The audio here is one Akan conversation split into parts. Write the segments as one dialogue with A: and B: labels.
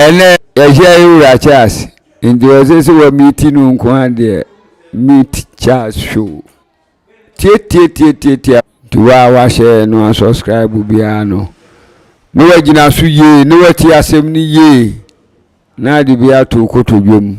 A: Ɛnɛ yɛhyia yɛ wura Charles nti ɔsɛ sɛ wa meet no nko ara deɛ meet Charles show tietietietietie nti wa a wahyɛ no asubscribe biara no na wagyina so yie na wati asɛm no yie na ade bi ato kotodwe mu.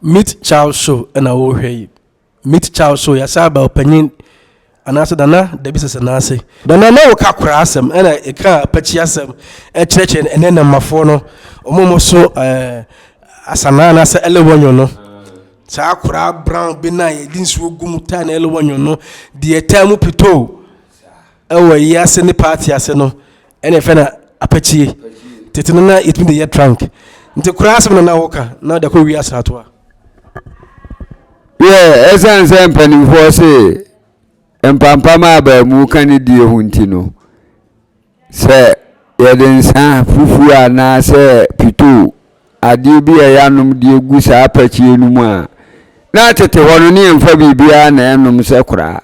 B: Meet Charles Show na worehwɛ yi. Meet Charles Show yɛasan aba ɔpanyin anaasɛ Nana Dabi Sɛsɛ nan ase. Nana na woka koraa asɛm ɛna ɛka apakyi asɛm ɛkyerɛkyerɛ ɛnɛ namafoɔ no wɔn a wɔso ɛɛ asanaa anaasɛ ɛlewɔnyo no. Saa koraa brown bi no a yɛde nsuo gu mu taa na ɛlewɔnyo no deɛ ɛtaa mu pitoo ɛwɔ yi ase ne paati ase no ɛna ɛfɛ na apakyie tete no na yɛtumi de yɛ trunk nti koraa asɛm na na woka na ɔde akɔ wi asratoa.
A: Yɛ ɛsiane sɛ mpanimfoɔ se mpampam a abaamu ka ne die ho nti no, sɛ yɛde nsa fufuo anaasɛ pitoo adeɛ bi a yɛanom de agu saa apakyie no mu a, na tete hɔ no ne yɛmfa biribiara na ɛnom sɛ koraa.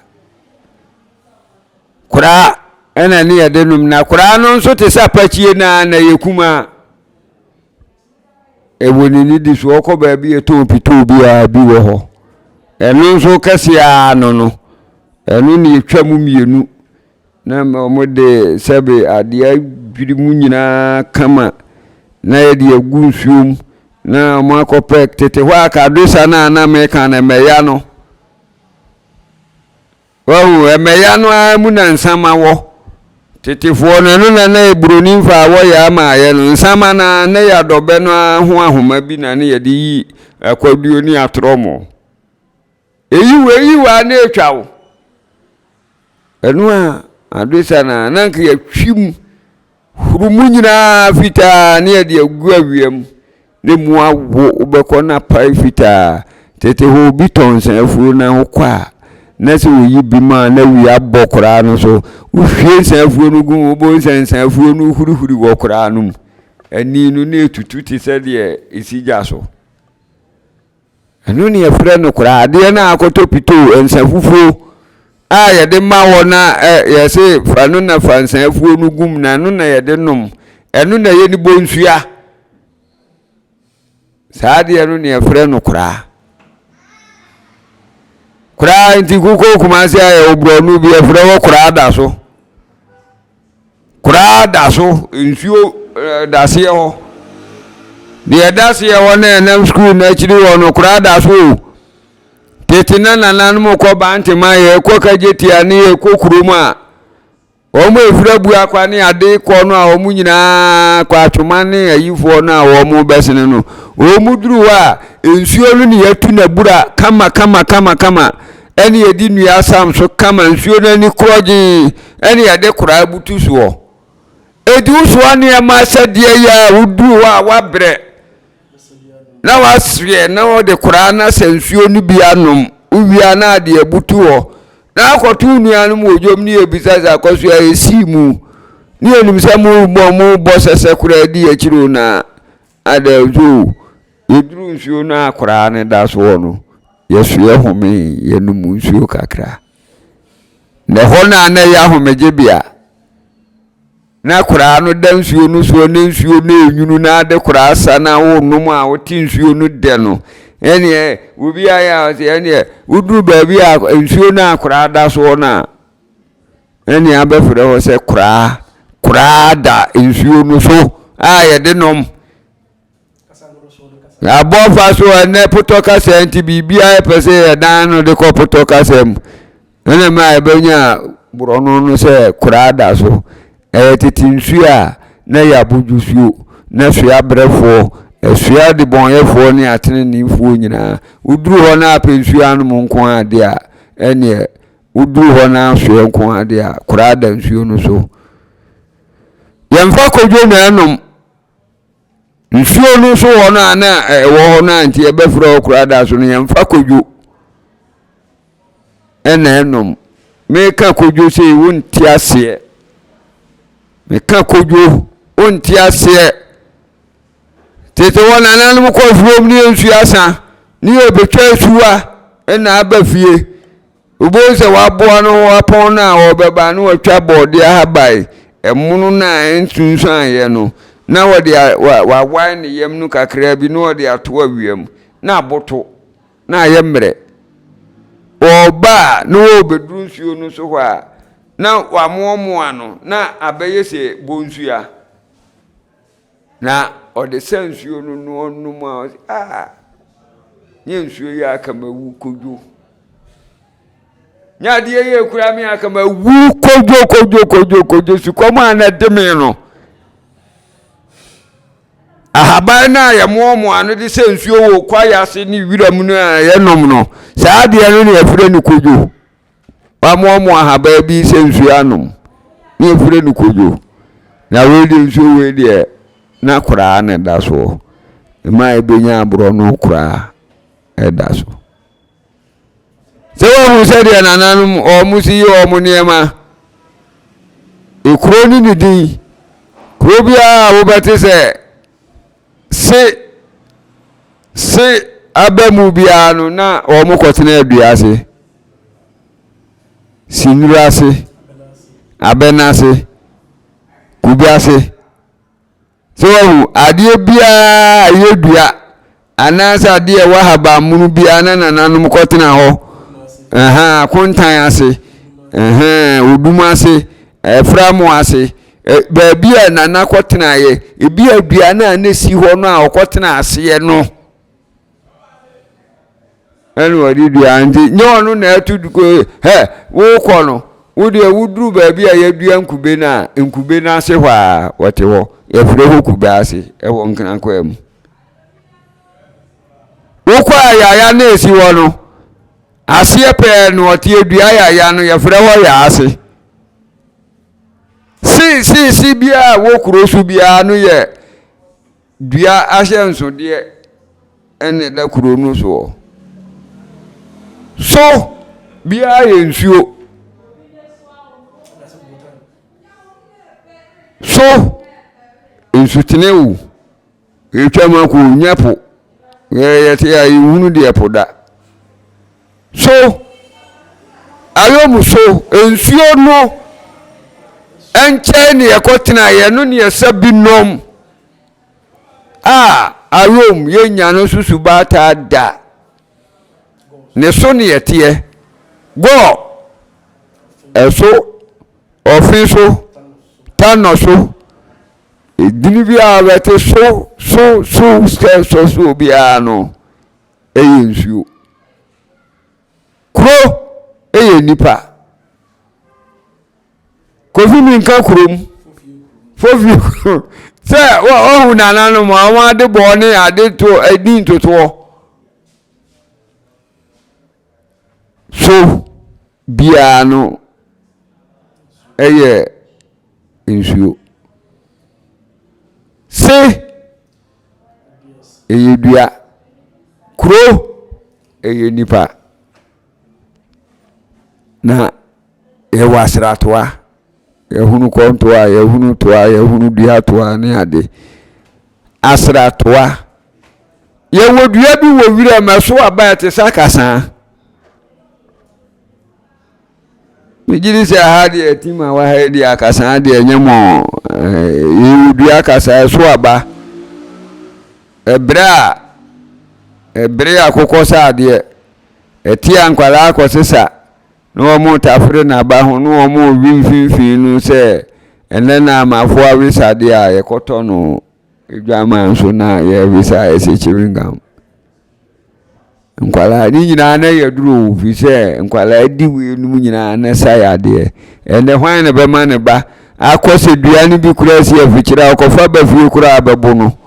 A: Koraa ɛna ne yɛde nom na koraa no nso te sɛ apakyie no ara na ɛyɛ kumaa. Ɛwɔ ne nidi so ɔkɔ baabi yɛtɔn pitoo biara bi wɔ hɔ. Ɛno nso kɛseɛ ara no no, ɛno na yɛtwa mu mmienu na wɔde sɛbe adeɛ adwiri mu nyinaa kama na yɛde agu nsuo mu na wɔakɔpɛ tete hɔ a kadosa no a na meka no mmɛya no. Wahu, ɛmɛya no ara mu na nsama wɔ. Tetefoɔ no, ɛno na na buroni mfa a wɔyɛ ama ayɛ no. Nsama no ara, na yɛ adɔbɛ no ara ho ahoma bi na ne yɛde yi akwaduo ne atorɔmɔ. Eyi wo, eyi wo a na etwa wo. Ɛno a, adesa no a, na nka yɛtwi mu. Huru mu nyinaa fitaa ne yɛde agu awia mu na emu awo wobɛkɔ na apae fitaa. Tete hɔ obi tɔn nsa afuo na wokɔ a na sɛ oyi bi ma na awia bɔ koraa no so wohwie nsa afuo no gu mu wobɛhu sɛ nsa afuo no hurihuri wɔ koraa no mu. Ani no na etutu te sɛ deɛ esi gya so. Ɛno ne yɛfrɛ no koraa adeɛ no a akɔtɔ pitoo nsa fufuo a yɛde ma wɔ na yɛse fa no na fa nsa afuo no gum na ɛno na yɛde nom ɛno na yɛ ne bonsua saa adeɛ no ne yɛfrɛ no koraa koraa nti kokoo kumase a yɛwɔ borɔno bi yɛfrɛ wɔ koraa da so Koraa da so, nsuo da aseɛ hɔ. Deɛ ɛda aseɛ hɔ na ɛnam sukuu no akyiri hɔ no, koraa da so o. Tete na nananom kɔ Bantema, yɛkɔ Kagyetia ne yɛkɔ kurom a, wɔn a ɛfiri Abuakwa ne ade kɔ no a wɔn nyinaa kɔ Atwoma ne ayifoɔ no a wɔn bɛsene no, wɔn duru hɔ a, nsuo no ne yɛatu n'abura kama kama kama kama. Ɛne yɛde nnua sam so kama nsuo no ani korɔgyee ɛne yɛde koraa butu soɔ. Enti wosoa nneɛma sɛdeɛ yɛ a woduru hɔ a woabrɛ na waseɛ na wɔde koraa na sɛ nsuo no bi anom wowie a na ade abutu hɔ na akɔto wo nuanom wɔ dwom ne yɛbisa sɛ akɔsoa ɛsii mu ne yɛnim sɛ mobɔ mobɔ sɛsɛ koraa di akyiri o na ada nso Yɛduruu nsuo no a koraa no da soɔ no, yɛsoɛ homee, yɛnom nsuo kakra. Na ɛhɔ no a na ɛyɛ ahomegyebea. Na koraa no da nsuo no soɔ na nsuo no enwunu na ade koraa sa na wonom a wote nsuo no dɛ no. Ɛneɛ obi ayɛ a ɔsɛ ɛneɛ woduru baabi a nsuo no a koraa da soɔ no a ɛneɛ abɛfrɛ hɔ sɛ koraa koraa da nsuo no so a yɛde nom. Abɔ fa so ɛnɛ potɔ kasa nti biribiara yɛpɛ sɛ yɛdan no de kɔ potɔ kasa mu. Ɛna ma yɛbɛnya borɔno no sɛ koraa da so. Ɛyɛ tete nsuo a na ɛyɛ abodwosuo na soa abrɛfoɔ, ɛsoa adebɔnyɛfoɔ ne ateneneefoɔ nyinaa. Woduru hɔ na apɛ nsuo anom nko ara deɛ a, ɛneɛ woduru hɔ na asoɛ nko ara deɛ a, koraa da nsuo no so. Yɛmfa kodwo na ɛnom. Nsuo no so hɔ no a na ɛwɔ hɔ no a nti yɛbɛfrɛ hɔ koraa da so no yɛmfa kodwo ɛna ɛnom. Meka kodwo sei wonte aseɛ. Meka kodwo wonte aseɛ. Tete hɔ nananom kɔ afuom ne nsuo asa ne yɛbɛtwa asuwa ɛna aba fie. Wobɛhu sɛ waboa no ho apɔn no a ɔrebɛba na watwa bɔɔdeɛ ahaban ɛmono no a ɛnsunsuaneeɛ no na wɔde wawae ne yam no kakraa bi na wɔde ato awia mu na aboto na ayɛ mmerɛ. Ɔreba a na ɔrebɛduru nsuo no so hɔ a na wamoamoa no na abɛyɛ sɛ bonsua. Na ɔde sa nsuo no na ɔnom a, ɔse ah, nyɛ nsuo yi aka mawu kodwo. Nyɛ adeɛ yi ekura me aka mawu kodwo kodwo kodwo kodwo sukɔm a na ɛde me no. Ahaban no a yɛmoamoa no de sɛ nsuo wɔ kwaeɛ ase ne wiram no a yɛnom no, saa adeɛ no na yɛfrɛ no kodwo. Wamoamoa ahaban bi sɛ nsuo anom na yɛfrɛ no kodwo. Na wei deɛ nsuo wei deɛ na koraa na ɛda soɔ. Ɛma ɛbɛnya aborɔ no koraa ɛda so. Sɛ woahu sɛdeɛ nananom wɔn si yɛ wɔn nneɛma, ekuro ne ne din, kuro biara a wobɛte sɛ se se aba mu biara no na wɔn kɔtena adua ase, sinuru ase, abɛn ase, kube ase. Sɛ wahu adeɛ biara a ɛyɛ dua anaasɛ adeɛ a ɛwɔ ahabanmono biara na nananom kɔtena hɔ, ɛhɛn, akontan ase, ɛhɛn, odum ase, ɛframo ase, baabi a nana kɔtenaeɛ, ebi a dua no a na esi hɔ no a ɔkɔtena aseɛ no. Ɛna ɔde dua nti nyɛ ɔno na ɛto duko hɛ wokɔ no wo deɛ woduru baabi a yɛadua nkube no a nkube no ase hɔ a wɔte hɔ yɛfrɛ hɔ kube ase ɛwɔ nkrankɔa mu wokɔ a yaya na esi hɔ no aseɛ pɛɛ na ɔte dua yaya no yɛfrɛ hɔ yɛ ase see see see biara wɔ kuro so biara no yɛ Dua ahyɛnsodeɛ na ɛda kuro no soɔ. So biara yɛ nsuo. So nsutene o, ɛtwam akɔ o, nyɛ po. Yɛte a yɛnhunu deɛ po da. So ayom so nsuo no nkyɛn ne yɛkɔtenaeɛ no ne yɛsa bi nom a ayom yɛnya no nso subaataa da ne so ne yɛteɛ gɔɔ ɛso ɔfe so tanɔ so edini biara bɛte so so so sɛ sɔ so biara no yɛ nsuo. Kuro yɛ nnipa. Kofi mi nka kurom. Fofi sɛ wahu nananom a wɔn ade bɔɔ ne ade to adi ntotoɔ. So biara no yɛ nsuo. Se ɛyɛ dua. Kuro, ɛyɛ nipa. Na yɛwɔ asratoa, yɛhunu kɔntoa, yɛhunu toa, yɛhunu dua toa ne ade. Asratoa, yɛwɔ dua bi wɔ wiram ɛso aba ɛte sɛ akasaa. Megye di sɛ ha deɛ tim a waha yi deɛ akasaa deɛ ɛnyɛ mɔ yɛwɔ dua akasaa ɛso aba ɛberɛ a. Ɛbere akokɔ sɛ adeɛ. Ɛte a nkwadaa akɔsesa na wɔretafere n'aba ho na wɔrewe mfimfini no sɛ ɛnɛ na amafoɔ awe sadeɛ a yɛkɔtɔ no adwaman so na yɛrewe saa ɛsɛ chewing gum. Nkwadaa ne nyinaa na yɛ duro o firi sɛ nkwadaa di wei nom nyinaa na sa yadeɛ. Ɛnɛ hwan na bɛma ne ba akɔ sɛ dua no bi koraa si afikyire a ɔkɔfa ba fie koraa bɛbo no.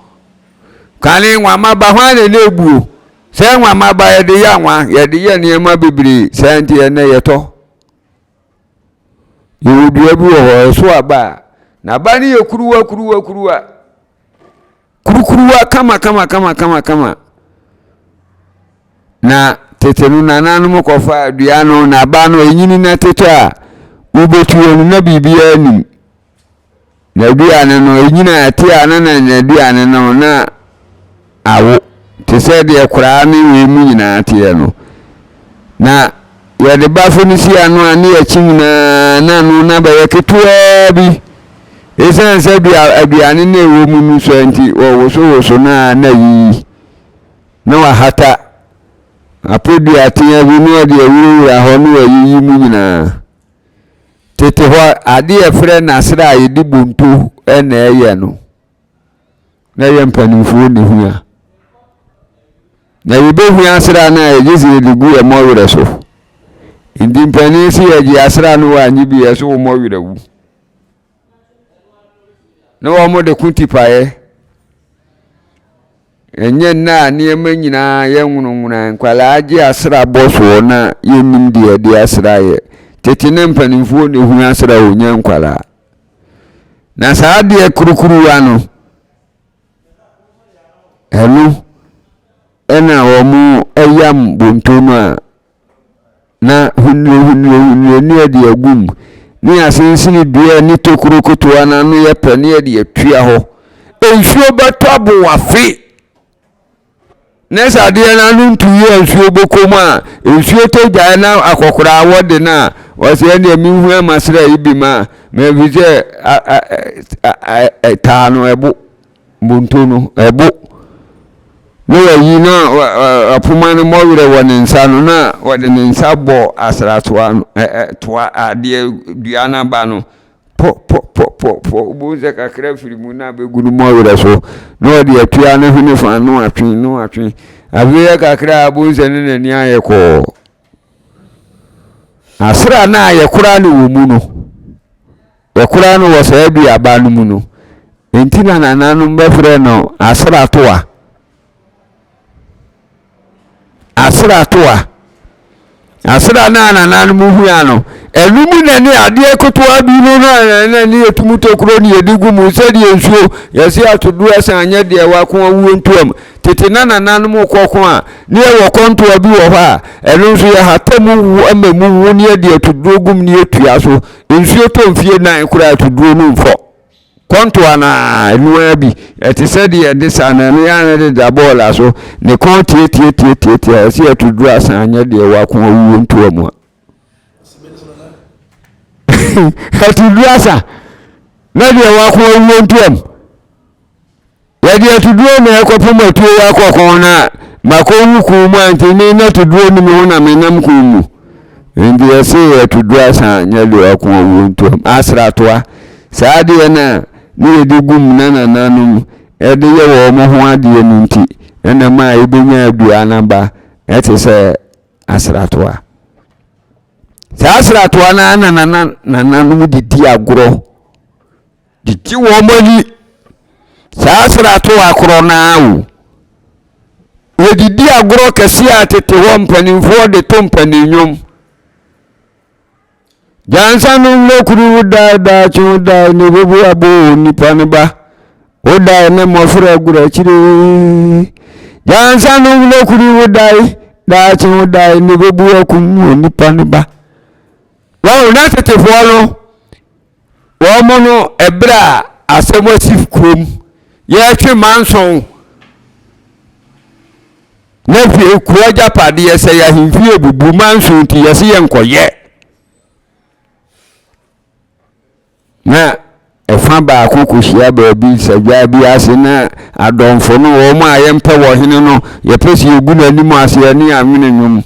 A: Kane nwama ba hwan na na ebuo? Sɛ nwama ba yɛde yɛ anwa, yɛde yɛ nneɛma bebree saa nti ɛnɛ yɛtɔ. Yɛwɔ dua bi wɔ hɔ ɛso aba a n'aba no yɛ kuruwa kuruwa kuruwa. Kurukuruwa kama kama kama kama kama. Na tete no nananom kɔfa dua no n'aba no enyini na tete a wobɛtuo no na biribiara nim. N'aduane no, ɛnyini a ɛte a na n'aduane no na awo te sɛ deɛ koraa ne wei mu nyinaa teɛ no. Na yɛde bafo no si ano a ne yɛkyi nyinaa na ano no abɛyɛ ketewaa bi. Ɛsiane sɛ aduane no ɛwɔ mu no sua nti, wɔwosowoso no a na yiyi na wahata. Apɛ dua tea bi na ɔde awurawura hɔ na wayiyi mu nyinaa. Tete hɔ, ade a yɛfrɛ no asra a yɛde bonto na ɛyɛ no, na ɛyɛ mpanimfoɔ na ehua. Na yɛbɛhua asra no a yɛgye sɛ yɛde gu yɛn mmɔwerɛ so. Nti mpanin sɛ yɛgye asra no wɔ anye bi yɛ so wo mmɔwerɛ wu. Na wɔn de ko tipaeɛ. Ɛnyɛ nnɛ a nneɛma nyinaa yɛ nwononwono a nkwadaa gye asra bɔ soɔ na yɛnnim deɛ yɛde asra yɛ. Tete na mpanimfoɔ na ɛhunu asra o, nyɛ nkwadaa. Na saa adeɛ kurukuruwa no, ɛno ɛna wɔn yam bonto no a na hunire hunire ne yɛde agu mu, ne yɛasensene dua ne tokuro ketewa no ano yɛ pɛ ne yɛde atua hɔ. Nsuo bɛtɔ abo afe. Ne sɛ adeɛ no ano ntu yi a nsuo bɛkɔ mu a, nsuo tɔ gyae na akɔkoraa wɔde no a, ɔsɛ ɛndeɛ menhu amasra yi bi ma, mɛfi sɛ taa no ɛbo. Bonto no, ɛbo, na wayi na apoma no mmɔwerɛ wɔ ne nsa no, na ɔde ne nsa bɔ asratoa no, toa adeɛ dua no aba no, pɔ pɔ pɔ pɔ pɔ, wobɛhu sɛ kakra firi mu na abɛgu no mmɔwerɛ so, na ɔde atua ne hwene fa na watwe na watwe. Afei yɛ kakra a wobɛhu sɛ ne n'ani ayɛ kɔɔ. Asra no a yɛkora no wɔ mu no, Wɔkoraa no wɔ saa duaba no mu no, enti na nananom bɛfrɛ no asratoa. Asratoa. Asra no a nananom hua no, ɛno mu na ne adeɛ ketewa bi no na na ne yɛtum tokuro ne yɛde gu mu sɛdeɛ nsuo yɛse atodoɔ san nyɛ deɛ wako awuo ntoam. Tete na nananom kɔko a, ne yɛwɔ kɔntoa bi wɔ hɔ a, ɛno nso yɛhata mu wo ma mu wo ne yɛde atoduro gum ne yɛtua so. Nsuo tɔ mfie nan koraa atuduro no mfɔ. Kɔntoa no ara, ɛno ara bi. Ɛte sɛ deɛ ɛde sa no, ɛno yɛ ara deda bɔɔla so. Ne kɔn tiatiatiatiatia, ɛsɛ atuduro asan anyɛ deɛ wako awuo ntoa mu a. Atuduro asa na deɛ wako awuo ntoa mu. Yɛde atuduro na ɛkɔpem atuo yi akɔko na makɔwu kun mu a nti me na atuduro ni me ho na menam kun mu. Nti yɛse atuduro asa nyɛ deɛ ɔko owuo ntoam. Asratoa, saa adeɛ no a ne yɛde gum na nananom ɛde yɛ wɔn ho adeɛ no nti ɛna ma a yɛbɛnya adua no aba ɛte sɛ asratoa. Saa asratoa no ara na nananom de di agorɔ. Gyegye wɔn ani. Saa sratoa korɔ no ara o. Wɔdidi agorɔ kɛseɛ a tete hɔ mpanimfoɔ de to mpanin nnwom. Gyansa no nnokuru wo dae daakye wo dae ne bobo abo onipa ne ba. Wo dae ne mmɔfra agorɔ akyire. Gyansa no nnokuru wo dae daakye wo dae ne bobo akum onipa ne ba. Wɔn na tetefoɔ no Wɔn no, ɛberɛ a asɛm asi kurom, yɛretwe manson, na fie kuro agyapadeɛ sɛ yɛ ahemfie bubu manson nti yɛse yɛnkɔyɛ. Na Ɛfa baako kɔhyia baabi nsadwaa bi ase na adɔmfo no, wɔn a yɛmpɛ wɔ hene no, yɛpɛ sɛ yɛgu n'anim ase ɛne anwene nnwom.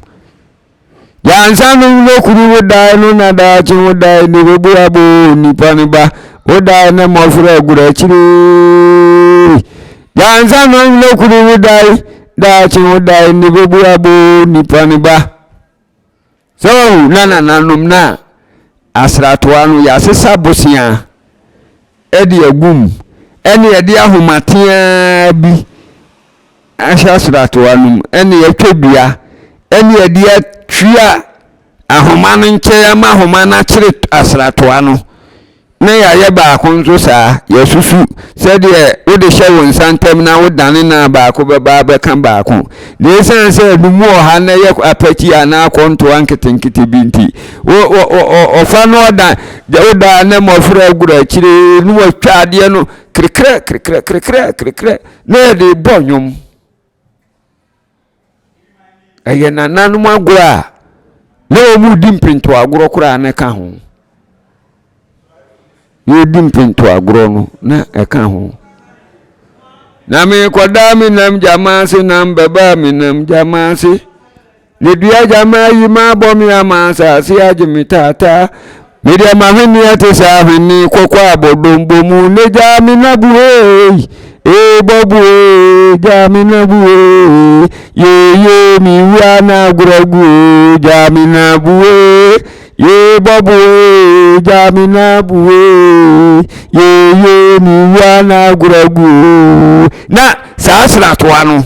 A: Gyansa no nwunokuru wo dae no na daakye wo dae ne bɛbu abo nipa no ba wo dae na mmɔfra agura akyire. Gyansa no nwunokuru wo dae daakye wo dae ne bɛbu abo nipa no ba. Sɛ wahu na nananom na asratoa no yɛasesa bosea de agu mu ɛne yɛde ahoma teaa bi ahyɛ asratoa no mu ɛne yɛatwa dua ɛne yɛde atua ahoma no nkyɛn ama ahoma no akyere asratoa no. Na yɛayɛ baako nso saa, yɛasusu sɛdeɛ wode hyɛ wo nsa ntam na wodane no a baako bɛba abɛka baako. Na ɛsiane sɛ ɛno mu ɔha na ɛyɛ apakyi anaa akɔntoa nketenkete bi nti, ɔfa no ɔda, woda na mmɔfra aguru akyire na wɔatwa adeɛ no krekrɛ krekrɛ krekrɛ krekrɛ na yɛde bɔ nnwom. Ɛyɛ nananom agorɔ a na wɔredi mpinto agorɔ koraa na ɛka ho. Yɛredi mpinto agorɔ no na ɛka ho. Na mekɔdaa me nam gyama ase na mbɛbaa me nam gyama ase. Ne dua gyama yi mabɔ me ama asase agye me taataa. Me deɛ m'ahwenneɛ te sɛ ahwenne kɔkɔ a bɔdɔm bɔ mu ne gyaa me na bu ee ee bɔ bu ee gyaa me na bu ee yee yee me wura na agorɔ gu ee gyaa me na bu ee yee bɔ bu ee gyaa me na bu ee yee yee me wura na agorɔ gu ee na saa sratoa no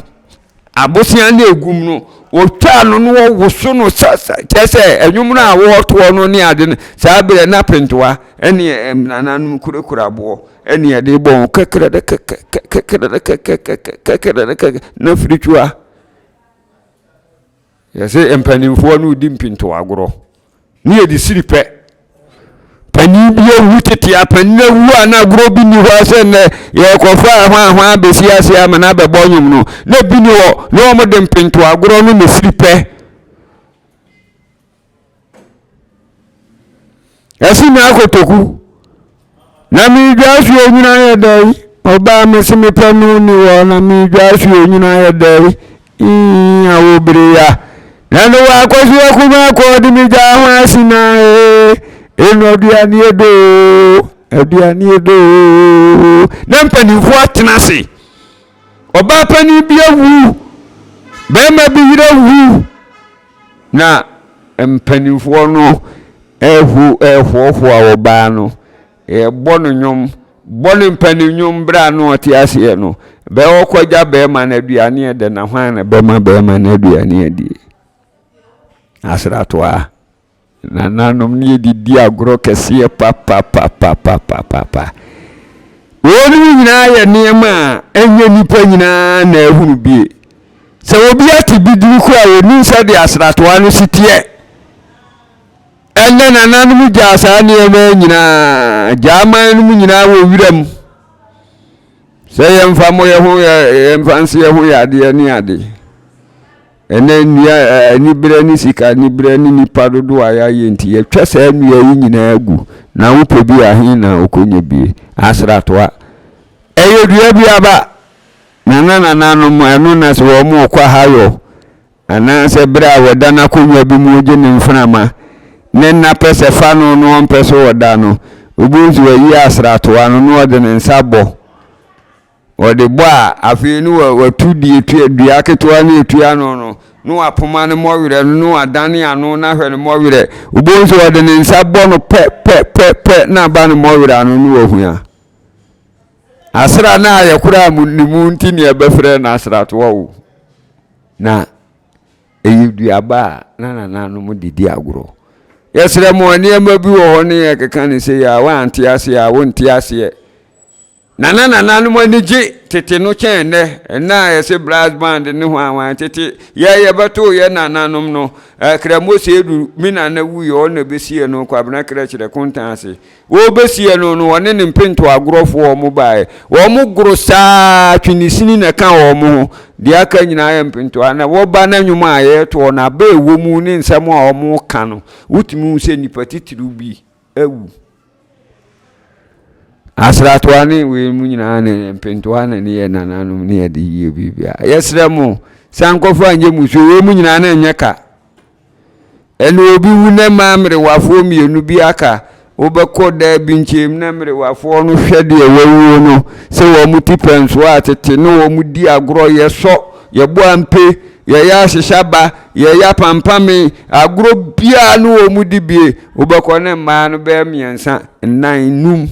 A: Abosea no egum no, wɔtwaa no na wɔwoso no sa sa kyerɛ sɛ ɛnwom no a wɔretoɔ no ne ade no saa berɛ na pentoa ɛne nananom kurakura aboɔ ɛne ɛde bɔ wɔn kɛkɛrɛdɛ kɛkɛrɛdɛ kɛkɛrɛdɛ kɛkɛ na firitwa Yɛse mpanimfoɔ no redi mpintow agorɔ ne yɛde siri pɛ. Panin bi awu tete a panin awu a na agorɔ bi nni hɔ sɛ nnɛ yɛrekɔfa ahwaa abɛsi ase ama no abɛbɔ nnwom no na bi ni hɔ na wɔn de mpintow agorɔ no na siri pɛ. Ɛsi na kotoku na meredwa asuo nyina yɛ dɛ ɔbaa me se mepɛ no ni hɔ na meredwa asuo nyina yɛ dɛ awo bere ya na no wakɔ so akuma akɔ de me gya ho ase na ee enu aduane edo aduane edo na mpanimfoɔ atena ase ɔbaa panin bi awu bɛrima bi yere awu Na mpanimfoɔ no reho rehoahoa ɔbaa no, rebɔ no nnwom, bɔ no mpanin nnwom berɛ a na ɔte aseɛ no. Bɛ ɔkɔgya bɛrima no aduane ɛdɛ na hwan na bɛma bɛrima no aduane adie? Asratoa. Nananom ne yɛdidi agorɔ kɛseɛ papapapapapapa. Wɔnom nyinaa yɛ nneɛma a ɛnyɛ nnipa nyinaa na ahunu bie. Sɛ obi ate bidiri koro a ɔnim sɛdeɛ asratoa no si teɛ. Ɛnnɛ nananom gyaa saa nneɛma nyinaa, gyaa man no mu nyinaa wɔ wiram. Sɛ yɛmfa mo yɛ ho yɛmfa nse yɛ ho yɛ adeɛ ne ade. Ɛnnɛ nnua aniberɛ ne sika aniberɛ ne nnipa dodoɔ a yɛayɛ nti, yɛtwa saa nnua yi nyinaa gu. Na wopɛ bi a, he na wokɔnya bie? Asratoa. Ɛyɛ dua bi aba. Na na nananom, ɛno na sɛ wɔrekɔ ahayɔ, anaasɛ berɛ a wɔda n'akonnwa bi mu regye ne mframa, ne nna pɛ sɛ fa no na ɔmpɛ sɛ ɔda no, wobɛhu sɛ wayi asratoa no na ɔde ne nsa bɔ. Wɔde bɔ a, afei ne watu deɛ etua dua ketewa ne etua ano no, na wapoma ne mmɔwerɛ no, na wadane ano na ahwɛ ne mmɔwerɛ. Wobɛhu sɛ ɔde ne nsa bɔ no pɛ pɛ pɛ pɛ na aba ne mmɔwerɛ ano na wahua. Asra no a yɛkoraa mu ne mu nti ne yɛbɛfrɛ no asratoɔ o. Na ɛyɛ duaba a na nananom de di agorɔ. Yɛsrɛ mo nneɛma bi wɔ hɔ ne yɛkeka ne sɛ yɛ a woante aseɛ a wonte aseɛ. Na na nananom ani gye tete no kyɛn nnɛ. Ɛnnɛ a yɛse brass band ne hwanhwan tete yɛ yɛbɛtoo yɛ nananom no. Eh, Kramo Seidu, me nana wuiɛ ɔno na ɛbɛsiee no Kwabena Krɛkyerɛ Kontan ase. Wɔrebɛsie no no wɔne ne mpento agorɔfoɔ wɔn baeɛ. Wɔn goro saa twenesini na ɛka wɔn ho. Deɛ aka nyinaa yɛ mpentoa. Na wɔba na nnwom a yɛretoɔ no aba ɛwɔ mu ne nsɛm a wɔreka no, wotumi hu sɛ nnipa titiriw bi awu. Asratoa ne wei mu nyinaa ne mpentoa na ne yɛ nananom ne yɛde yie biribiara. Yɛsrɛ mo sɛ ankɔfa nyɛ musuo wei mu nyinaa na ɛnyɛ ka. Ɛna obi wu na mmaa mmerewafoɔ mmienu bi aka, wobɛkɔ daa bi nkyɛn mu na mmerewafoɔ no hwɛ deɛ wawuo no sɛ wɔn ti pɛnsoɔ a tete ne wɔn di agorɔ, yɛsɔ, yɛbɔ ampe, yɛyɛ ahyehyɛ yɛyɛ apampame, agorɔ biara ne wɔn di bie. Wobɛkɔ ne mmaa no bɛyɛ mmiɛnsa, nnan, num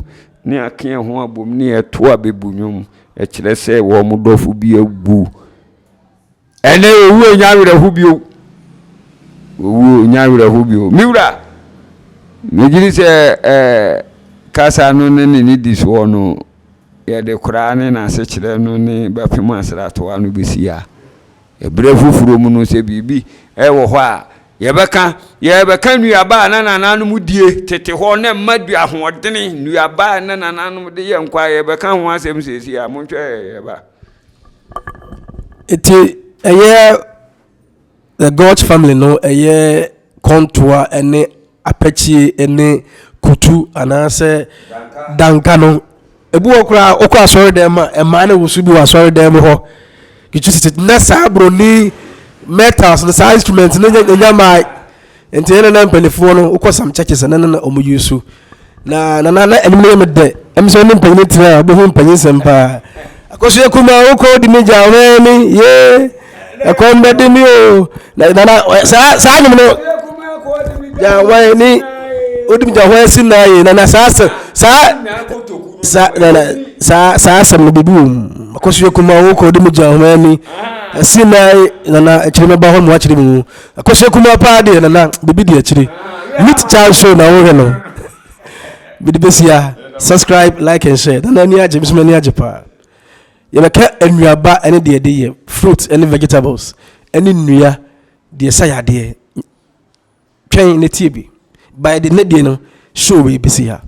A: ne ake ho abom ne yɛto abɛbu nnwom, ɛkyerɛ sɛ wɔn dɔfo bi awu. Ɛnɛ owu nya awerɛho bio. Owu nya awerɛho bio. Me wura, megye di sɛ ɛɛ kasa no ne ne nnidisoɔ no, yɛde koraa ne n'asekyerɛ no ne bɛpem asratoa no bɛsi ha. Ɛberɛ foforɔ mu no, sɛ biribi wɔ hɔ a, yɛbɛka. Yɛbɛka nnuaba a na nananom die tete hɔ na ɛma dua ahoɔdene, nnuaba a na nananom de yɛ nkwa, yɛbɛka ho asɛm seesei a. Montwɛn yɛba.
B: Nti ɛyɛ the God's family no ɛyɛ kɔntoa ɛne apɛkyie ɛne kutu anaasɛ danka no ebi wɔ koraa wokɔ asɔre dɛm a mmaa no woso bi wɔ asɔre dɛm hɔ kitu sisi na saa broni metals no saa instrument no nya maa Nti ɛna na mpanimfoɔ no wokɔ some churches ɛna na wɔn use na na na ɛnum no yɛ me dɛ ɛmi sɛ ɔne mpanyin tena a ɔbɛhu mpanyin sɛm paa akɔso yɛ kuma wokɔ di mi gya ɔmɛ mi yee ɛkɔm bɛ di mi o na na na saa saa nnwom no gya wɔn ni odi mi gya wɔn si na yie na na saa sɛ saa saa na na saa saa asɛm no biribi wɔ mu akɔso yɛ kuma wokɔ di mi gya wɔn ni ɛsi na yie na na akyire mɛba hɔ mu akyire mu. Akosua kumaa paa deɛ nana biribi di akyire. Meet Child Show na wohwɛ no. Mede bɛsi subscribe, like and share. Nana ani agye, mesoma ani agye paa. Yɛbɛka nnuaba ne deɛ ɛde yɛ fruit ne vegetables ne nnua deɛ ɛsa yadeɛ. Twɛn na tie bi. By the ne deɛ no show wei bɛsi ha.